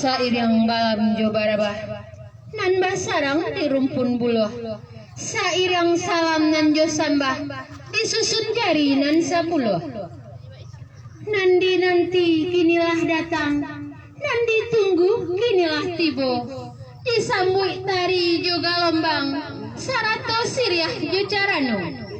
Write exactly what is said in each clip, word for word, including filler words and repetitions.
Sairiang balam jo barabah, nan basarang di rumpun buluah. Sairiang salam nan jo sambah, disusun jari nan sapuluah. Nan dinanti kinilah datang, nan ditunggu kinilah tibo. Disambuik tari jo galombang, sarato siriah jo carano.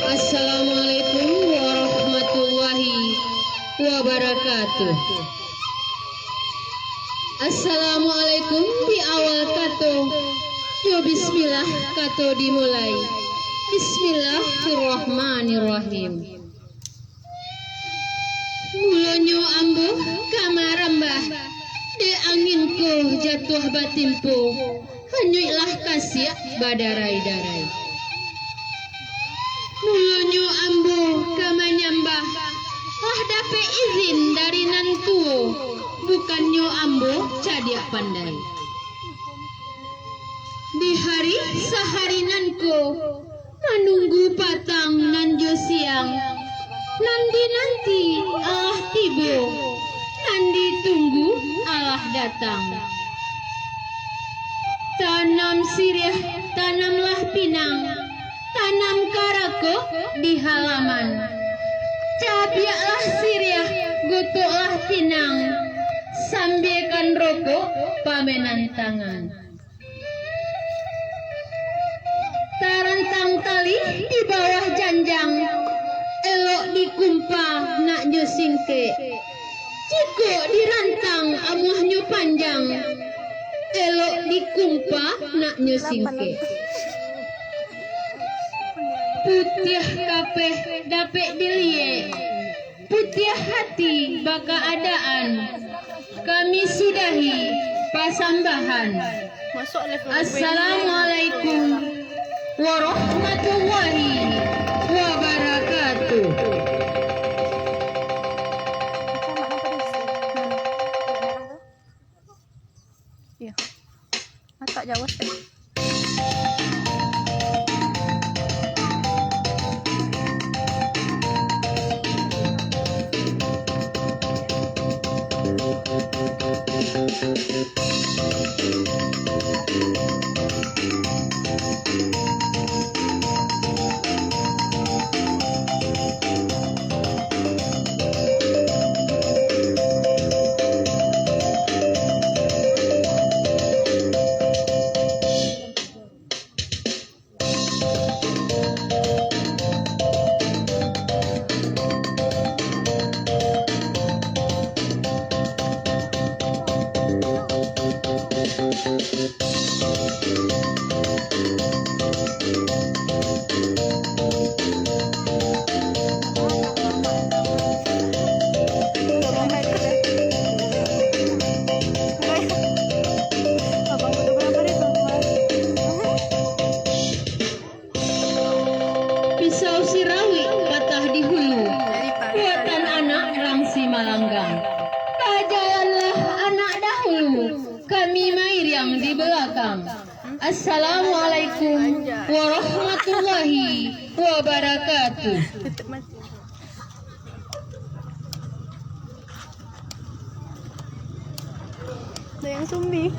Assalamualaikum warahmatullahi wabarakatuh. Assalamualaikum di awal kato, jo bismillah kato dimulai. Bismillahirrahmanirrahim. Mulonyo ambo ka marambah, dek angin ko jatuah batimpo, hanyuiklah kasiak badarai-darai. Mulonyo ambo ka manyambah, lah dapek izin dari nan tuo, bukannyo ambo cadiak pandai. Di hari sahari nan ko, manunggu patang nan jo siang, nan dinanti alah tibo, nan ditunggu alah datang. Tanam siriah, tanamlah pinang, tanam karako di halaman. Cabiaklah siriah, gotoklah pinang, sambiakan rokok pamenan tangan. Tarantang tali di bawah janjang, elok dikumpa nak jo singkek. Jikok dirantang amuahnyo panjang, elok dikumpa nak nyo singkek. Putiah kapeh dapek diliek, putiah hati bakaadaan. Kami sudahi pasambahan. Assalamualaikum warahmatullahi wabarakatuh. Iya. Matak Jawa teh. belakang. Assalamualaikum warahmatullahi wabarakatuh. Ada yang zombie.